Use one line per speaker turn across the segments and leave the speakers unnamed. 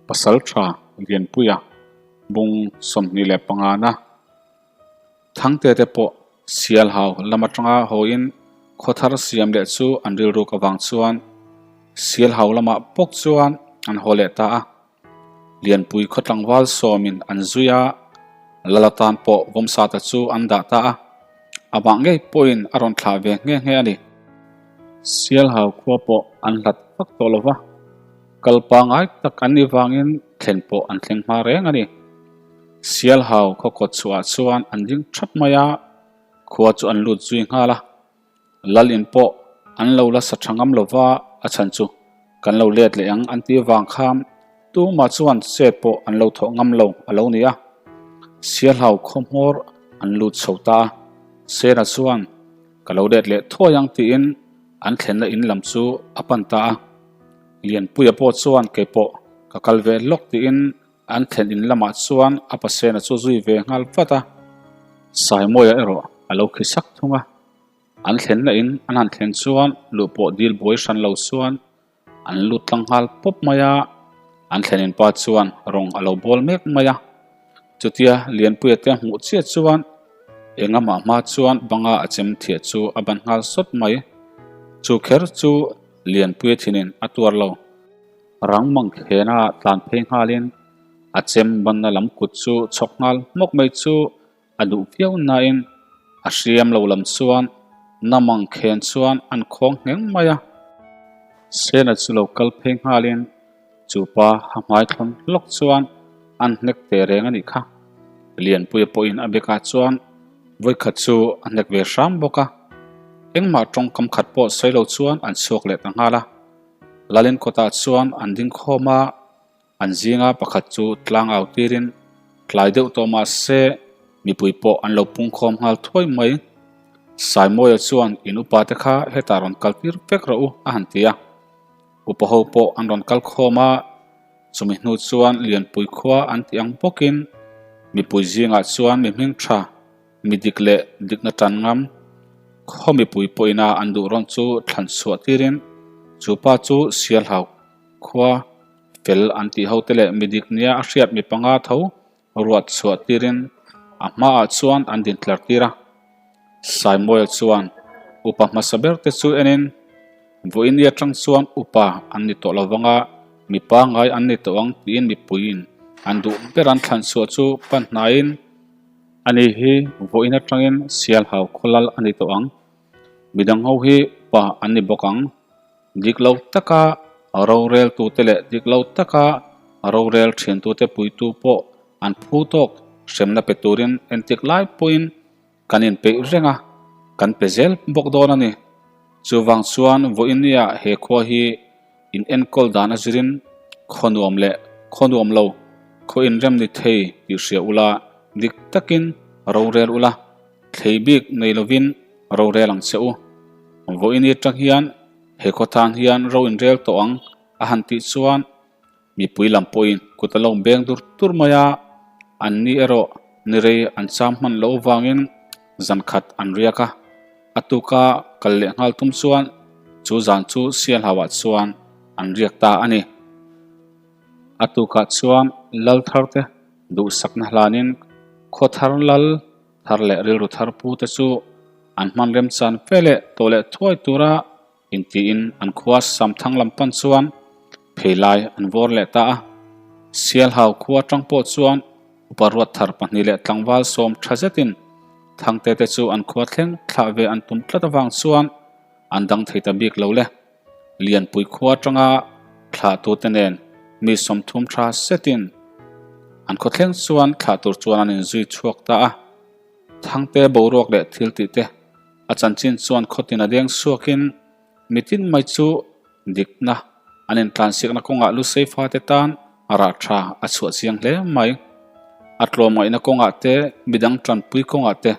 Pasaltha Lianpuia bung 25 na Thangte te pawh Sialhau lam atanga hawiin khawthar siam leh chu an rilruk avang chuan Sialhau lamah bawk chuan an haw leh ta a. Lianpui khaw tlangval sawmin an zui a, Lal atan pawh Vawmsata chu an dah ta a, amah ngei pawhin a rawn thlah ve nghe nghe a ni. Sialhau khua pawh an hlat vak tawh lo va, kal pangai tak an nih vangin thlen pawh an thleng hma reng a ni. Sialhau khaw kawt chhuahah chuan an ding thap mai a, khua chu an lut zui nghal a. Lal in pawh an lo la sa tha ngam lova a chhan chu kan lo let leh ang an tih vang khan tumah chuan chet pawh an lo thawh ngam lo a lo ni a. Sialhau khaw hmawr an lut chho ta a, Sena chuan ka lo let leh thuai ang tiin an thlenna in lam chu a pan ta a. Lianpuia pawh chuan keipawh ka kal ve lawk tiin An thlen in lamah chuan a pasena chu zui ve nghal vat a, Saimawia erawh a lo khi sak thung a. An thlenna in an han thlen chuan luh pawh dil buai hran lo chuan an lut tlang nghal pawp mai a, an thlen in pa chuan rawng a lo bawl mek mai a. Chutia Lianpuia te hmuh chiah chuan engamah hma chuan banga a chem thiah chu a ban nghal sawt mai. Chu kher chu Lianpuia thinin a tuar lo. Rang mang khena tlan phei nghalin a chem banna lam kut chu chhawk nghal hmawk mai chu a duh viau nain a hriam lo lam chuan na mang khen chuan an khawng ngheng mai a. Sena chu lo kal phei nghalin chu pa ha hmai thlawn hlawk chuan an hnek teh reng a nih kha. Lianpuia pawhin a bekah chuan vawikhat chu a hnek ve hram bawk a. Engmah tawngkam khat pawh sawi lo chuan an chhuak leh ta nghal a. Lalin kawtah chuan an ding khawm a, an zinga pakhat chu tlang au tirin tlai deuh tawh mah se mipui pawh an lo pung khawm nghal thuai mai. Saimawia chuan in upa te kha hetah rawn kal tir vek rawh u a han ti a. Upa ho pawh an rawn kal khawm a, chumi hnu chuan Lianpui khua an tih ang bawkin mipui zingah chuan mi hming tha, Mi dik leh dikna tan ngam, khaw mipui pawhina an duh rawn chu thlan chhuah tirin chu pa chu Sialhau khua fel an tih hote leh mi dik nia a hriat mi panga tho ruat chhuah tirin a hmaah chuan an din tlar tir a. Saimawia chuan upa hmasa ber te chu enin vawiin atang chuan upa an ni tawh lovang a, mi pangngai an ni tawh ang tiin mipuiin an duh ber an thlan chhuah chu pan hnaiin, Ani hi vawiin atangin Sialhau khawlal a ni tawh ang. Midang ho hi pa an ni bawk ang. Dik lo taka rorel tute leh dik lo taka rorel thiantute puitu pawh an phu tawk hremna pe turin entik lai pawhin kan inpeih reng a, kan pe zel bawk dawn a ni. Chuvang chuan vawiin nia he khua hi in enkawl dan a zirin khaw nuam leh khaw nuam lo, khaw inrem ni thei tih hria ula, dik takin rorel ula, thlei bik nei lovin rorel ang che u. Vawiin atang hian he khaw tan hian ro inrel tawh ang a han tih chuan mipui lam pawhin kut a lo beng dur dur mai a, an ni erawh ni rei an cham hman loh avangin zan khat an riak a. A tuka kal leh nghal tum chuan chu zan chu Sialhauah chuan an riak ta a ni. A tukah chuan lal thar te duhsakna hlanin khaw thar lal thar leh rilru thar pu te chu an hman remchan fe leh tawh leh thuai tura intiin an khua Samthang lam pan chuan pheilai an vawr leh ta a. Sialhau khua atang pawh chuan Upa Ruatthar pahnih leh tlangval sawm tha zetin Thangte te chu an khua thleng thlah ve an tum tlat avang chuan an dang thei ta bik lo le. Lianpui khua atanga thlah tute nen mi 30 tha setin an khaw thleng chuan thlah tur chuan an inzui chhuak ta a. Thangte boruak leh thil tih te a chanchin chuan khawtin a deng chhuakin mitin mai chu dikna an intlansiakna kawngah Lusei fate tan rah tha a chhuah chiang hle mai. A tlawmngaihna kawngah te, midang tanpui kawngah te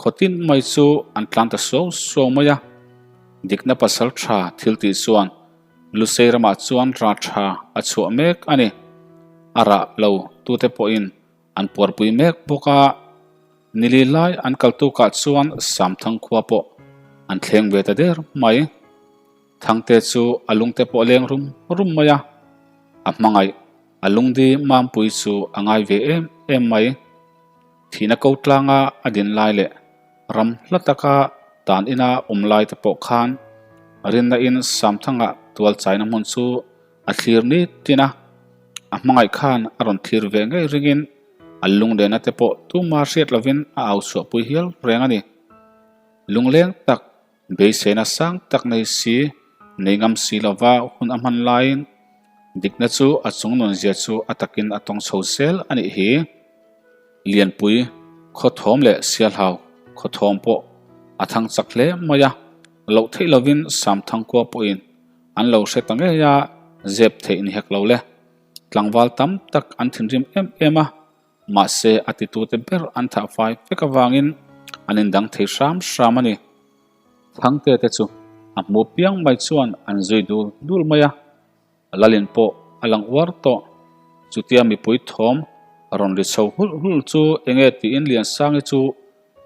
khawtin mai chu an tlan ta suau suau mai a. Dikna pasal tha thil tih chuan Lusei ramah chuan rah tha a chhuah mek a ni. A rah lo tute pawhin An puarpui mek bawk a, nili lai an kal tukah chuan Samthang khua pawh an thleng ve ta der mai. Thangte chu a lungte pawh a leng rum rum mai a, a hmangaih. A lungdi Mampui chu a ngai ve em em mai. Thihna ko tlanga a din lai leh ram hla taka tan ina awm lai te pawh khan rinna in Samthanga tual chaina hmun chu a thlir ni tin a, a hmangaih khan a rawn thlir ve ngei ringin a lunglehna te pawh tuma hriat lovin a au chhuahpui hial reng a ni. Lungleng tak Beiseina sang tak nei si, nei ngam si lova hun a hman laiin dikna chu a chungnun zia chu a takin a tawng chho zel a nih hi. Lianpui khawthawm leh Sialhau khawthawm pawh a thang chak hle mai a, loh theih lovin Samthangkua pawhin an lo hre ta ngei a, zep theih ni hek lo le. Tlangval tam tak an thinrim em em a, Mahse, a titute ber an thah fai vek avangin an indang thei hram hram a ni. Thangte te chu a hmu piang mai chuan an zui dul dul mai a, Lalin pawh a lang uar tawh. Chutia mipui thawm rawn ri chho hulh hulh chu enge tiin Liansangi chu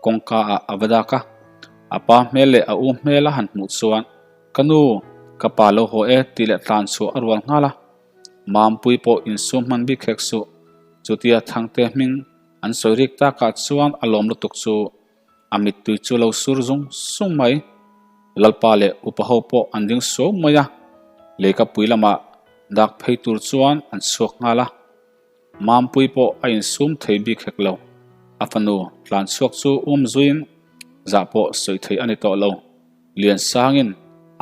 kawngka ah a va dak a. A pa hmel leh a u hmel a han hmuh chuan, Ka nu, ka pa lo haw e tih leh tlan chhuah a rual nghal a. Mampui pawh insum hman bik hek suh. Chutia Thangte hming an sawi rik takah chuan a lawm lutuk chu a mittui chu lo sur zung zung mai. Lalpa leh upa ho pawh an ding suau mai a, leikapui lamah dak phei tur chuan an chhuak nghal a. Mampui pawh a insum thei bik hek lo. A fanu tlan chhuak chu um zuiin zah pawh sawi thei a ni tawh lo. Liansangin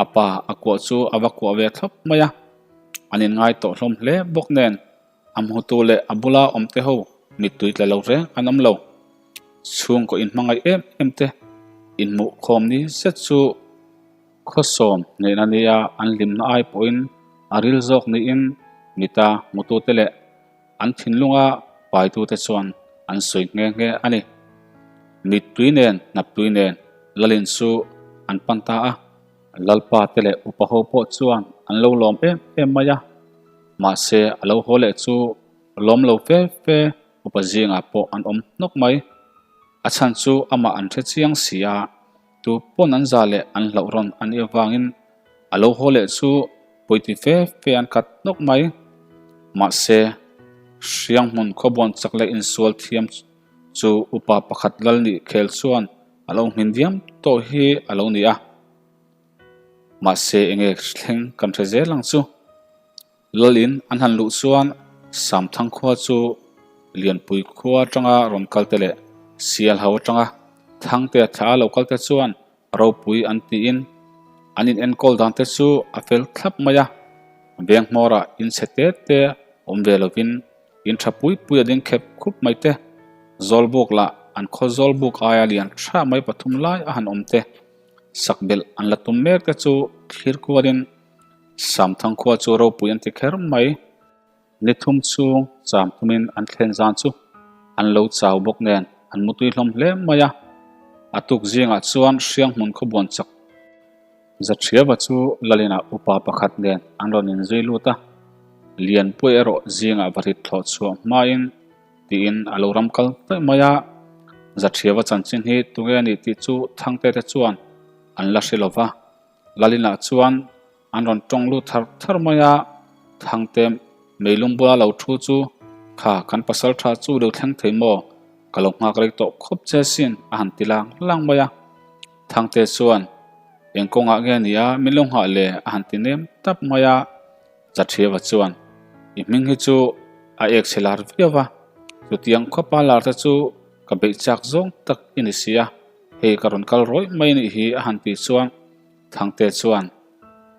a pa a kuah chu a va kuah ve thlawp mai a. An inngai tawh hlawm hle bawk nen a hmutu leh a bula awmte ho mittui tla lo reng an awm lo. Chhungkaw inhmangaih em em te inhmuhkhawm ni zet chu khawsawm hnehna nia an hlimna ai pawhin a ril zawk niin mita hmutute leh an thinlunga paitute chuan an sawi nghe nghe a ni. Mittui nen hnaptui nen Lalin chu an pan ta a. Lalpa te leh upa ho pawh chuan an lo lawm em em mai a, mahse a lo haw leh chu lawm lo fe fe upa zingah pawh an awm hnawk mai. A chhan chu amah an hre chiang si a, tu pawn an za leh an hlauh rawn a nih avangin a lo haw leh chu pawiti fe fe an khat hnawk mai. Mahse Hrianghmun khawbuan chak leh insual thiam chu upa pakhat lal nih khel chuan A lo hmin diam tawh hi a lo ni a, mahse enge thleng kan hre zel ang chu. Lalin an han luh chuan Samthang khua chu Lianpui khua atanga rawn kal te leh Sialhau atanga Thangtea thla a lo kal te chuan ropui an tiin an in enkawl dan te chu a fel thlap mai a, veng hmawrah in chhe te te awm ve lovin In tha pui pui a ding khep khup mai te, Zawlbuk lah an khaw Zawlbuk aia lian tha mai pathum lai a han awm te, sakbelh an la tum mek te chu thlir kualin Samthang khua chu ropui an ti kher mai. Ni thum chhung cham tumin an thlen zan chu an lo chau bawk nen an mutui hlawm hle mai a, a tuk zingah chuan Hrianghmun khawbuan chak Zathiava chu Lalina upa pakhat nen an rawn inzui lut a, Lianpuii erawh zingah va rit thlawh chhuah hmain tiin a lo ram kal daih mai a. Zathiava chanchin hi tunge a nih tih chu Thangte te chuan an la hre lo va, Lalina chuan an rawn tawng lut thar thar mai a, Thangte meilung bula lo thu chu kha kan pasal tha chu lo thleng thei maw? Ka lo nghak rei tawh khawp che sin a han ti lang lang mai a. Thangte chuan, Eng kawngah nge nia min lo nghah le? a han ti nem tap mai a. Zathiava chuan, I hming hi chu a ek chhe lar viau a, chutiang khawpa lar te chu ka beih chak zawng tak i ni si a, hei ka rawn kal rawih mai nih hi a han tih chuan Thangte chuan,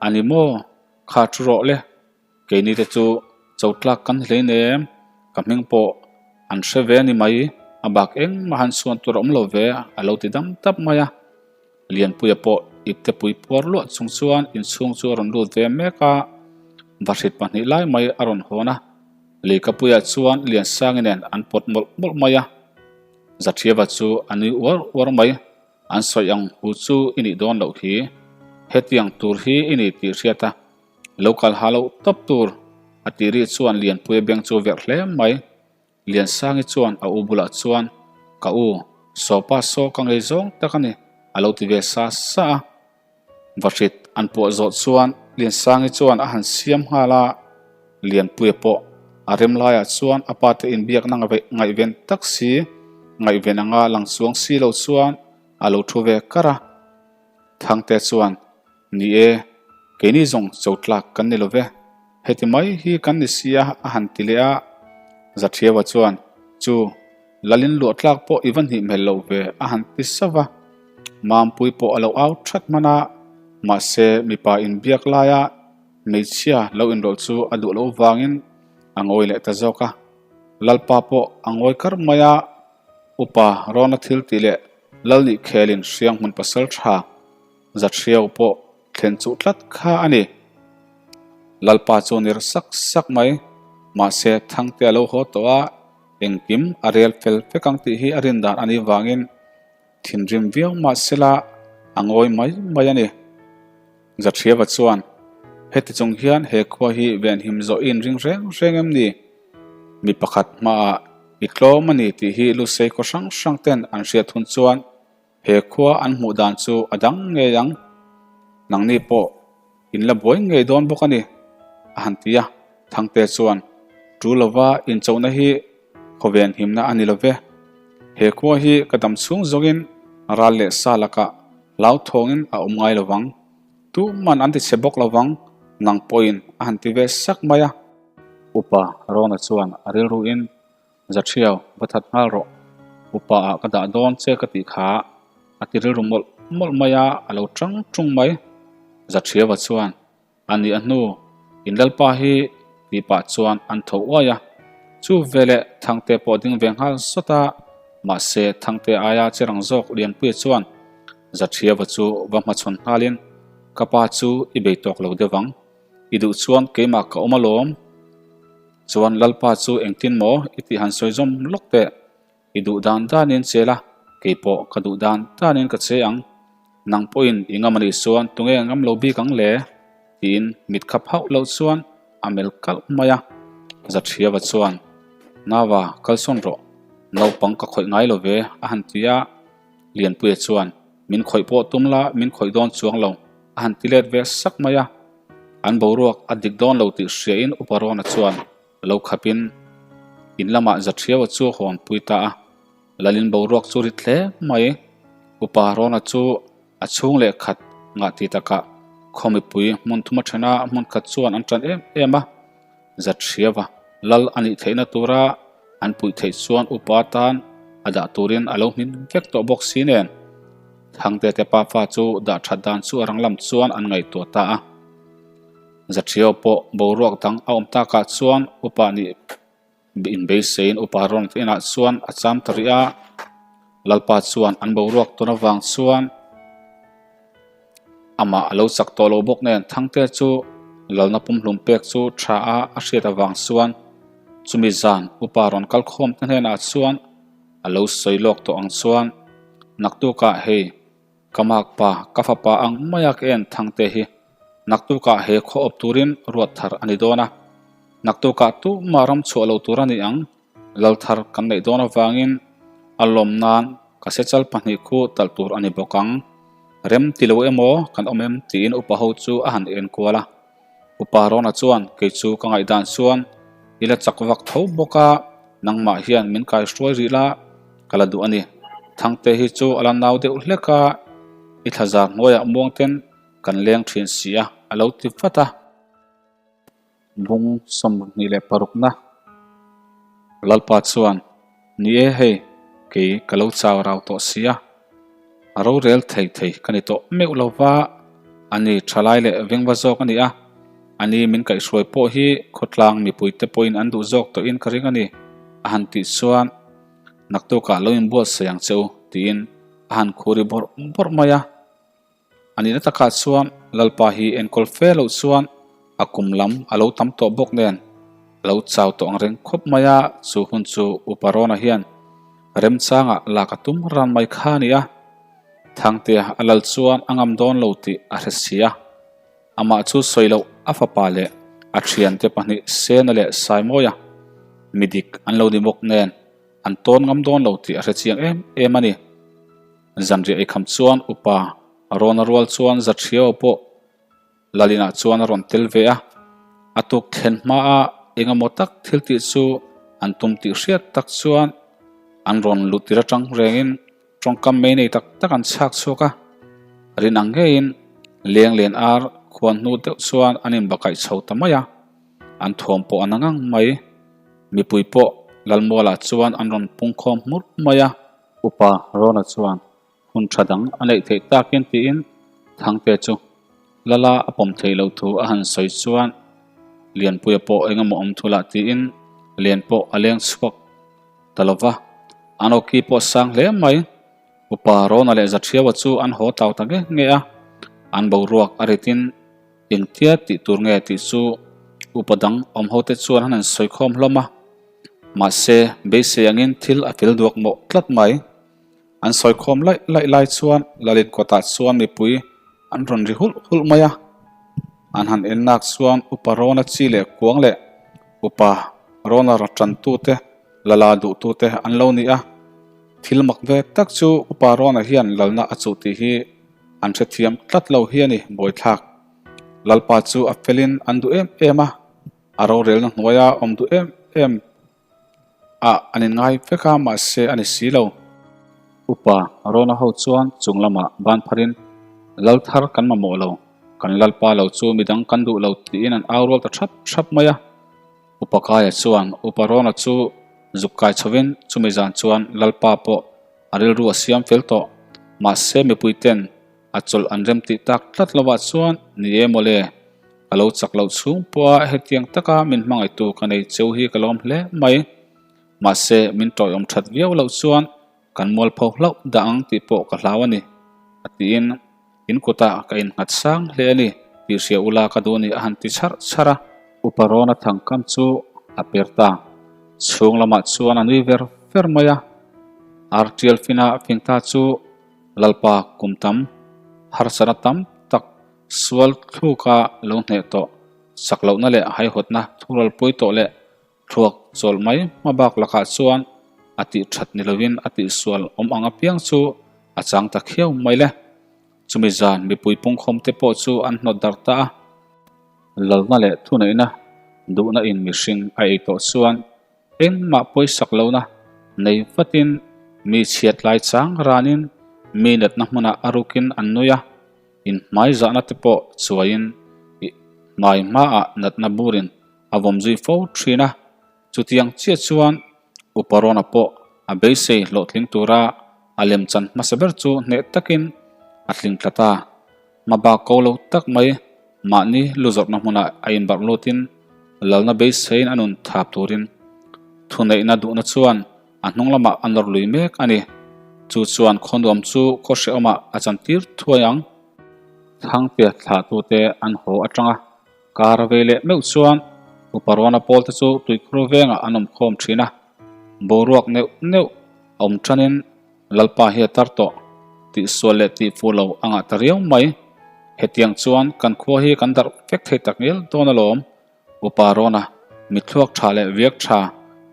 A ni maw? Kha thu rawh le. Keini te chu cho tlak kan hlein em, ka hming pawh an hre ve a ni mai, a bak engmah han chhuan tur a awm lo ve a lo ti dam tap mai a. Lianpuia pawh ipte pui puar luah chung chuan inchhung chu a rawn lut ve mek a, vahrit pahnih lai mai a rawn hawn a, Leikapuia chuan Liansangi nen an pawt mawlh mawlh mai a, Zathiava chu a nui uar uar mai. An sawi ang hu chu i nih dawn loh hi, hetiang tur hi i ni tih hriat a, Lo kal ha loh tawp tur a tih ri chuan Lianpuia beng chu verh hle mai. Liansangi chuan a u bulah chuan, Ka u, sawpa saw ka ngei zawng tak a ni, a lo ti ve sa sa a. Vahrit an puah zawh chuan Liansangi chuan a han siam nghal a, Lianpuia pawh. A rem laiah chuan a pa te inbiakna ngaihven tak si, ngaihven anga lang chuang si lo chuan a lo thu ve kar a. Thangte chuan, Ni e, keini zawng cho tlak kan ni lo ve. Heti mai hi kan ni si a, a han ti leh a. Zathiaua chuan, Chu, Lalin luah tlak pawh i va hnih hmel lo ve, a han ti sauh va. Mampui pawh a lo au that hman a, mahse mipa inbiak laia hmeichhia lo inrawlh chu a duh loh vangin a ngawi leh ta zawk a. Lalpa pawh a ngawi kar mai a, upa Rawna thil tih leh Lal nih khelin hrianghmun pasal tha Zathriau pawh thlen chuh tlat kha a ni. Lalpa chu ner sak sak mai, mahse Thangte a lo haw tawh a, engkim a rel fel vek ang tih hi a rin dan a nih vangin thinrim viau mah sela a ngawi mai mai a ni. Zathriava chuan, Heti chung hian he khua hi venhim zawh i inring reng reng em ni? Mi pakhat hmaah i tlawm a ni tih hi Lusei khaw hrang hrang ten an hriat hun chuan He khua an hmuh dan chu a dang ngei ang, nangni pawh in la buai ngei dawn bawk a ni, a han ti a. Thangte chuan, Ṭu lova inchohna hi khawven himna a ni lo ve. He khua hi ka dam chhung zawngin ral leh sa lakah hlauthawngin a awm ngai lo vang. Tuman an ti chhe bawk lo vang, nang pawhin a han ti ve sak mai a. Upa Rawna chuan a rilruin Zathiau, va that nghal rawh. Upa ah ka dah dawn che ka tih kha a ti rilru mawlh mawlh mai a, a lo tang tung mai. Zathiauva chuan, A nih a hnu, in lalpa hi tih pah chuan an tho uai a. Chu veleh Thangte pawh ding ve nghal sawt a, mahse Thangte aia che rang zawk Lianpuia chuan Zathiauva chu va hmachhawn nghalin, Ka pa chu i bei tawk lo deuh ang. I duh chuan keimah ka awm alawm. Chuan Lalpa chu engtin maw i tih han sawi zawm lawk teh. I duh dan danin che la, kei pawh ka duh dan danin ka che ang. Nang pawhin i ngam anih chuan tunge ngam lo bik ang le? tiin mit khap hauh loh chuan a mel kalh mai a. Zathiava chuan, Nava, kalsawn rawh. Naupang ka khawih ngai lo ve, a han ti a. Lianpuia chuan, Min khawih pawh tum la, min khawih dawn chuang lo, a han ti let ve sak mai a. An boruak a dik dawn lo tih hriain Upa Rawna chuan lo khapin in lamah Zathiaua chu a hawn pui ta a. Lalin boruak chu rit hle mai. Upa Rawna chu a chhung leh khat ngah ti takah khaw mipui hmun thuma thena hmun khat chuan an tan em em a. Zathiaua lal a nih theihna tura an puih theih chuan upa tan a dah turin a lo hmin vek tawh bawk si nen. Thangte te pafa chu dah that dan chu a rang lam chuan an ngaihtuah ta a. Zathiau pawh boruak dang a awm takah chuan upa nih inbeiseiin upa rawn inah chuan a cham ta rih a. Lalpa chuan an boruak tawn avang chuan amah a lo chak tawh lo bawk nen Thangte chu lalna pumhlum pek chu tha a a hriat avang chuan chumi zan upa rawn kalkhawm te hnenah chuan A lo sawi lawk tawh ang chuan naktukah hei ka makpa ka fapa ang maia ka en Thangte hi naktukah he khaw awp turin ruat thar a ni dawn a, naktukah tumah ram chhuah lo tur a ni ang, lal thar kan neih dawn avangin a lawm nan ka sechal pahnih khu talh tur a ni bawk ang, rem ti lo emaw kan awm em tiin upa ho chu a han en kual a. Upa Rawna chuan kei chu ka ngaihdan chuan i la chak vak tho bawk a, nangmah hian min kai hruai rih la, ka la duh a ni. Thangte hi chu a la nau deuh hlek a, i thlazar hnuaiah muangten kan leng thin si a, a lo ti vat a. Bung 26na Lalpa chuan, Ni e hei, kei ka lo chau rau tawh si a, a rorel thei thei ka ni tawh meuh lo va, ani thalai leh vengva zawk a ni a, ani min kaihhruai pawh hi khawtlang mipuite pawhin an duh zawk tawhin ka ring a ni, a han tih chuan naktukah lo inbuatsaih ang che u tiin a han khuri bawrh bawrh mai a. A nihna takah chuan Lalpa hi enkawl fe loh chuan a kum lam a lo tam tawh bawk nen a lo chau tawh ang reng khawp mai a, chu hun chu Upa Rawna hian remchangah lak a tum ran mai kha a ni a. Thangtea a lal chuan a ngam dawn lo tih a hre si a, amah chu sawi loh a fapa leh a thiante pahnih Sena leh Saimawia midik an lo ni bawk nen an tawn ngam dawn lo tih a hre chiang em em a ni. Zanriah eikham chuan upa Rawna rual chuan Zathiau pawh Lalinah chuan a rawn tel ve a, a tuk thlen hmaa engemaw tak thil tih chu an tum tih hriat tak chuan an rawn lut tir atang rengin tawngkam mei nei tak tak an chhak chhuak a. Rin ang ngeiin leng len ar khuan hnu deuh chuan an inbakaih chho ta mai a, an thuam pawh a na ngang mai. Mipui pawh Lalmualah chuan an rawn pungkhawm hmur mai a. Upa Rawna chuan Hun tha dang a neih theih takin tiin Thangte chu Lala a pawm theih loh thu a han sawi chuan Lianpuia pawh eng emaw awm thu lah tiin Lian pawh a leng chhuak ta lo va, an awki pawh a sang hle mai. Upa Rawna leh Zathiaua chu an haw tau ta nge nge a, an boruak a ritin engtia tih tur nge tih chu upa dang awm hote chuan an han sawi khawm hlawm a, mahse beisei angin thil a fel duak mawh tlat mai. An sawi khawm laih laih lai chuan Lalit kawtah chuan mipui an rawn ri hulh hulh mai a. An han en nak chuan Upa Rawna chi leh kuang leh Upa Rawna rawṭantute Lala duhtute an lo ni a. Thil mak ve tak chu Upa Rawna hian lalna a chuh tih hi an hrethiam tlat lo hi a ni buaithlak. Lalpa chu a felin an duh em em a, a rorelna hnuaia awm duh em em ah an inngai vek a, mahse a ni si lo. Upa Rona ho chuan chung lamah ban pharin, Lal thar kan mamawh lo, kan Lalpa lo chu midang kan duh lo tiin an au rual ta thap thap mai a. Upa Kaia chuan Upa Rona chu zuk kai chhovin chumi zan chuan Lalpa pawh a rilru a siam fel tawh, mahse mipuiten A chawlh an rem tih tak tlat lovah chuan, Ni e mawle, ka lo chak loh chhung pawha hetiang taka min hmangaihtu ka nei cheu hi ka lawm hle mai. Mahse, min tawiawm that viau loh chuan kan mualpho hlauh dah ang tih pawh ka hlau a ni, a tiin in kutah ka innghat sang hle a ni tih hria ula ka duh ni a han ti chharh chharh a. Upa Rawna thangkam chu a per ta. Chhung lamah chuan a nui ver ver mai a. Artial fina fing ta chu Lalpa kum tam, harsatna tam tak sual thluka lo hneh tawh, chak lohna leh haihawtna thuralpui tawh leh thluak chawlh mai hma bak lakah chuan a tih that ni lovin a tihsual awm ang apiang chu a chang ta khiau mai le. Chumi zan mipui pungkhawmte pawh chu an hnawt darh ta a. Lalna leh thuneihna duhna in mihring a ei tawh chuan Engmah pawisak lohna nei vatin mi chhiat lai chang ranin mi natna hmunah a rukin an nui a, inhmai zahna te pawh chuaiin hmai hmaah natna burin a vawm zui fo thin a. Chutiang chiah chuan Upa Rawna pawh a beisei hlawhtling tura a lemchan hmasa ber chu hneh takin a tling tla ta. Hmabak ko lo tak mai mahni lu zawrhna hmunah a inbarh lutin lalna beiseiin a nun thap turin thuneihna duhna chuan a hnung lamah a nawr lui mek a ni. Chu chuan khaw nuam chu khaw hrehawmah a chantir thuai ang. Thangte thlahtute an haw atanga kar vei leh meuh chuan Upa Rawna pawlte chu tuikhur vengah an awm khawm thin a, boruak neuh neuh a awm tanin Lalpa hi a tar tawh, tihsual leh tihfuh lo a ngah ta riau mai. Hetiang chuan kan khua hi kan darh vek thei tak ngial dawn alawm. Upa Rawna, Mithluak tha leh viak tha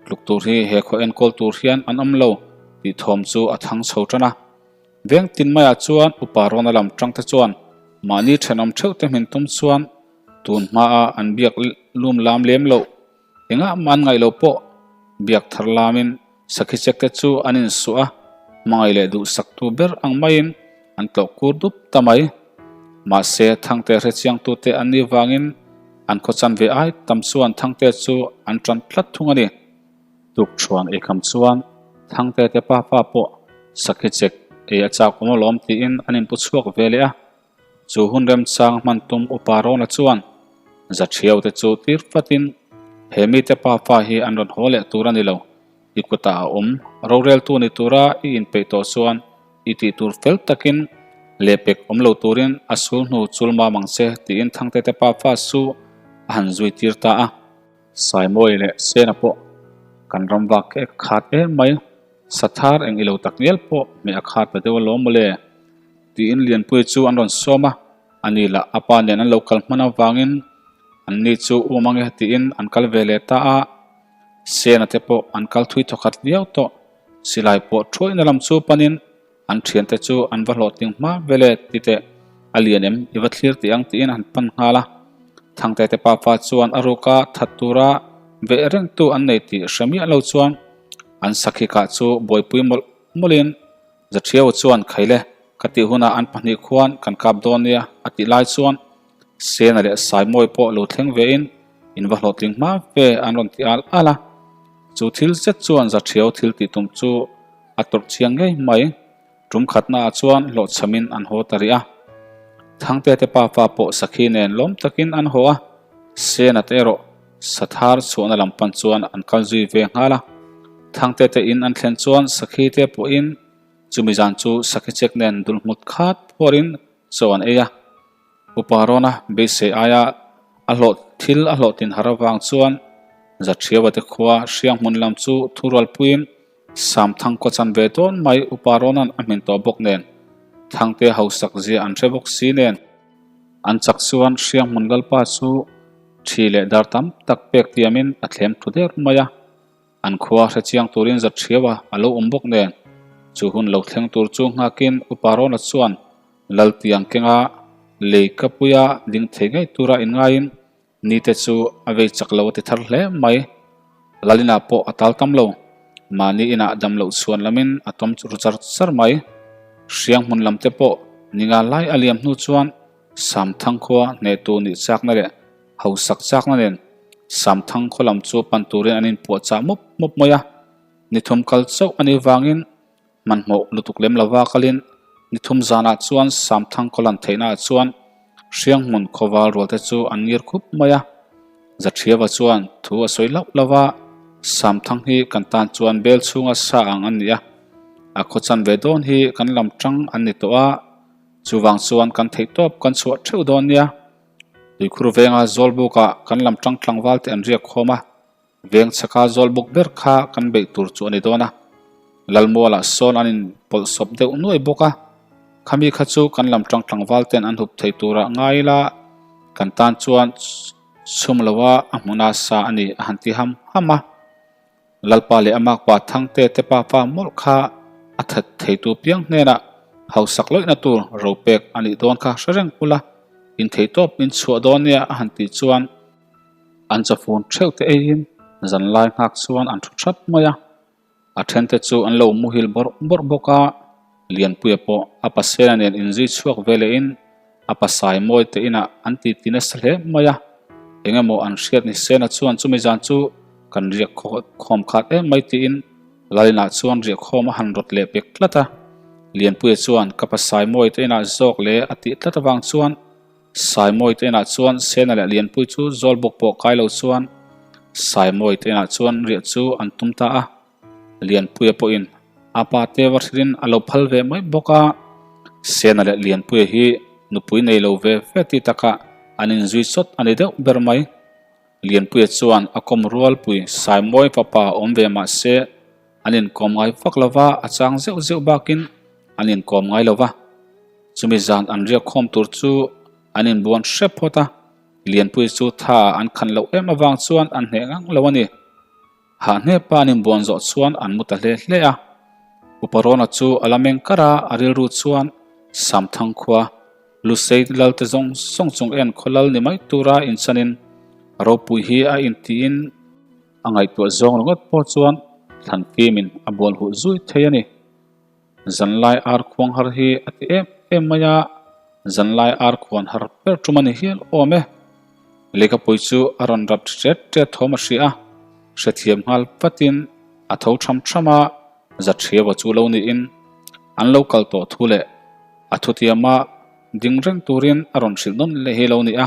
tluk tur hi he khaw enkawl tur hian an awm lo tih thawm chu a thang chho tan a. Veng tin maiah chuan Upa Rawna lam tangte chuan mahni thenawm theuh te hmin tum chuan tun hmaa an biak lum lam lem loh Engah mah an ngaih lo pawh biak thar lamin sakhi chek te chu an insuah a, hmangaih leh duhsaktu ber ang maiin an tlawh kur dup ta mai. Mahse, Thangte hrechiangtute an nih vangin an khaw chan ve ai tam chuan Thangte chu an tan tlat thung a ni. Tukṭhuan eikham chuan Thangte te pafa pawh sakhi chek ei a chak awm alawm tiin an inpu chhuak ve leh a. Chu hun remchang hman tum Upa Rawna chuan Zathiau te chu tir fatin he mite pafa hi an rawn haw leh tur a ni lo, i kutah a awm, roreltu ni tura i inpeih tawh chuan i tih tur fel takin lehpek awm lo turin a sul hnu chul mam ang che tiin Thangte te pafa chu a han zui tir ta a. Saimawi leh Sena pawh kan ram vak kek khat em mai, Sathar eng ilo tak ngial pawh hmeh a khat ta deuh alawm mawle. Tiin Lianpuii chu an rawn sawm a, ani lah a pa nen an lo kal hman avangin an ni chu um ange tiin an kal ve leh ta a, Sena te pawh an kal thui thawkhat viau tawh, silai pawh thuaina lam chu panin an thiante chu an va hlawhtling hma ve le ti teh a lian em i va thlir tih ang tiin an pan nghal a, Thangte te pafa chuan a ruka that tura. veh rengtu an nei tih hre miah lo chuan an sakhi kah chu buaipui mawlh mawlhin Zathiau chuan Khaile ka tih hunah an pahnih khuan kan kap dawn nia a tih lai chuan Sena leh Saimawi pawh lo thleng vein in va hlawhtling hma ve an rawn ti al al a. Chu thil zet chuan Zathiau thil tih tum chu a tawrh chiang ngei mai. Tum khatnaah chuan hlawhchhamin an haw ta rih a. Thangte te pafa pawh sakhi nen lawm takin an haw a, Sena te erawh Sathar chhuahna lam pan chuan an kal zui ve nghal a. Thangte te in an thlen chuan sakhi te pawhin chumi zan chu sakhi chek nen dul hmut khat phuarin chaw an ei a. Upa Rawna beisei aia a hlawh thil a hlawhtlin har avang chuan Zathiaua te khua hriang hmun lam chu thurualpuiin Samthang kaw chan ve dawn mai Upa Rawna'n a hmin tawh bawk nen Thangte hausak zia an hre bawk si nen an chak chuan hriang hmun lalpa chu thi leh dar tam tak pek tiamin a thlem thu der mai a. An khua hre chiang turin Zathiaua a lo awm bawk nen chu hun lo thleng tur chu nghakin Upa Rawna chuan Laltiang kenga lei ka puia ding thei ngei tura inngaiin nite chu a vei chak lo a ti thar hle mai. Lalina pawh a tal tam lo. Mahni inah dam loh chhuan lamin a tawm ru char char mai. Hriang hmun lam te pawh ninga lai a liam hnu chuan Samthang khua hnehtu nih chakna leh hausak chakna nen Samthang khaw lam chu pan turin an inpuahchah mup mup mai a. Nithum kal chauh a nih vangin Hmanhmawh lutuk lem lova kalin nithum zanah chuan Samthang kawlan theihnaah chuan Hrianghmun khawval rualte chu an ngir khup mai a. Zathiava chuan thu a sawi hlauh lo va, Samthang hi kan tan chuan bel chhunga sa ang an ni a, a khaw chan ve dawn hi kan lam tang an ni tawh a, chuvang chuan kan theihtawp kan chhuah theuh dawn nia. Tuikhur venga Zawlbukah kan lam tang tlangval te an riak khawm a. Veng chhaka zawl bawk ber kha kan beih tur chu a ni dawn a, Lalmualah sawn an inpawlh sawp deuh nuai bawk a, khami kha chu kan lam tang tlangval ten an hup thei turah ngai ila kan tan chuan chhum loa a hmuna sa a ni a han ti ham ham a. Lalpa leh a makpa Thangte te papa mawlh kha a that theitu piang hnenah hausak lawihna tur ro pek a nih dawn kha hre reng ula, intheihtawp min chhuah dawn nia a han tih chuan, An chawfun theuh te eiin zanlai nghak chuan an thu thap mai a, a thente chu an lo muhil bawrh bawrh bawk a, Lianpuia pawh a pasena nen inzui chhuak ve lehin a pasai mawi te inah an titi nasa hle mai a, eng emaw an hriat ni sena chuan chumi zan chu kan riak khawm khat em mai tiin Lalinah chuan riak khawm a han rawt leh pek tlat a, Lianpuia chuan ka pasai mawi te inah zawk leh a tih tlat avang chuan Saimawi te inah chuan Sena leh Lianpui chu zawl bawk pawh kai lo chuan Saimawi te inah chuan riah chu an tum ta a, Lianpuia pawhin a pa te va hrilhin a lo phal ve mai bawk a, Sena leh Lianpuia hi nupui nei lo ve ve ti takah an inzui chawt a ni deuh ber mai. Lianpuia chuan a kawm rualpui Saimawi fapa awm ve mah se an inkawm ngai vak lo va, a chang zeuh zeuh bakin an inkawm ngai lo va. Chumi zan an riak khawm tur chu an inbuan hrep phawt a, Lianpui chu tha an khan loh em avang chuan an hneh ngang lo a ni. Hahnepa an inbuan zawh chuan an mu ta hle hle a. Upa Rawna chu a la meng kar a, a rilru chuan Samthang khua Lusei lalte zawng zawng chung en khaw lal ni mai tura inchanin ropui hi a intiin a ngaihtuah zawng ringawt pawh chuan thlanfimin a bual huh zui thei a ni. Zanlai ar khuang har hi a ti em em mai a, zanlai ar khuan har ber tum a ni hial awm e. Lehkhapui chu a rawn rap ṭet ṭet thawm a hria a, hrethiam nghal vatin a tho ṭham ṭham a, Zathiaua chu lo niin an lo kal tawh thu leh a thutiama ding reng turin a rawn hrilh nawn leh hi lo ni a.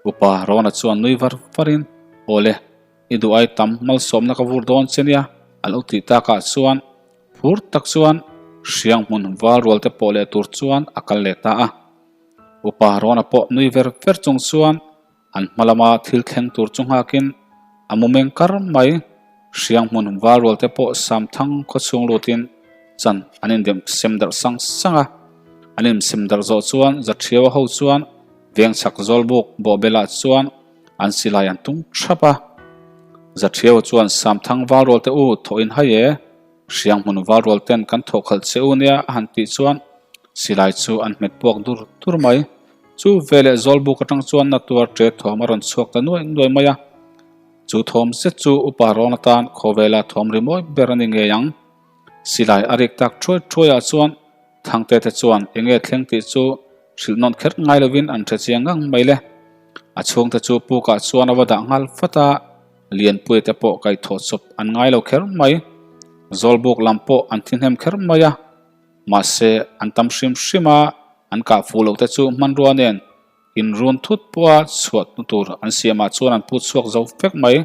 Upa Rawna chuan nui var varin, Awle, i duh ai tam malsawmna ka vur dawn che nia a lo tih takah chuan Phur tak chuan hriang hmun val rual te pawh leh tur chuan a kal leh ta a. Upa Rawna pawh nui ver ver chung chuan an hma lama thil thleng tur chu nghakin a mu meng kar mai. Hriang hmun val rual te pawh Samthang khaw chhung lutin chan an indem sem darh sang sang a. An insem darh zawh chuan Zathiaua ho chuan veng chhak Zawlbuk bawhbelah chuan an silai an tung thap a. Zathiaua chuan Samthang val rual te u thawh in hai e. Hriang hmun val rual ten kan thawh khalh che u nia a han tih chuan silai chu an hmet puak dur dur mai. Chu veleh Zawlbuk atang chuan na tuar ṭe thawm a rawn chhuak ta nuai nuai mai a. Chu thawm zet chu upa rawn atan khawvela thawm rimawi ber a ni ngei ang. Silai a rik tak thuai thuaiah chuan Thangte te chuan eng nge thleng tih chu hrilh nawn kher ngai lovin an hre chiang ngang mai le. A chhungte chu pukah chuan a va dah nghal vat a, Lianpuia te pawh kaihthawh chawp an ngai lo kher mai. Zawlbuk lam pawh an thi hnem kher mai a, mahse an tam hrim hrim a, an kah fuh loh te chu hmanrua nen Inrun thut pawha chhuah tur an siamah chuan an put chhuak zo fek mai.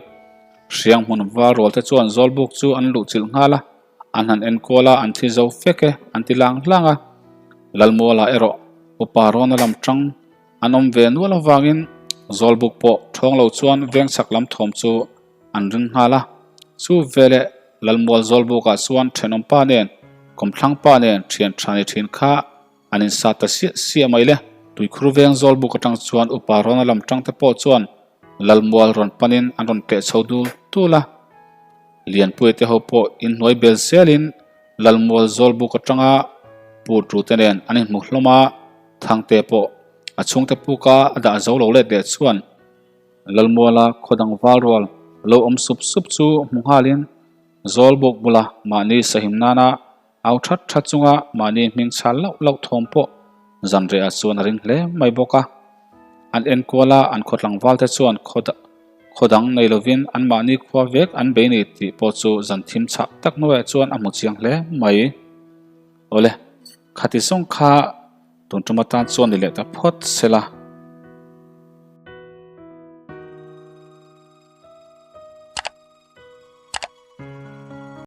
Hriang hmun val rual te chuan Zawlbuk chu an luh chilh nghal a, an han enkawl a, an thi zo fek e an ti lang lang a. Lalmuala erawh upa rawna lam tang an awm ve nual avangin Zawlbuk pawh thawng lo chuan veng chhak lam thawm chu an ring nghal a. Chu veleh Lalmual Zawlbukah chuan thenawmpa nen kawmthlangpa nen thian tha ni thin kha An insat ta siah siah mai le. Tuikhur veng zawl buk atang chuan upa Rona lam tang te pawh chuan Lalmual rawn panin an rawn tleh chho dul dul a. Lianpuia te ho pawh inhnuai bel zelin Lalmual zawl buk atanga put ru te nen an inhmu hlawm a, Thangte pawh a chhungte puka a dah zo lo let leh chuan Lalmuala khaw dang val rual lo awm sup sup chu hmu nghalin zawl buk bula mahni sahim nana Au that that chunga mahni hming chhal lauh lauh thawm pawh zanriah chuan a ring hle mai bawk a. An enkual a, an khaw tlangval te chuan khaw dang nei lovin an mahni khua vek an bei nei tih pawh chu zan thim chhah tak hnuaiah chuan a hmu chiang hle mai. Awle, khati zawng kha tun tum atan chuan ni leh ta phawt se la.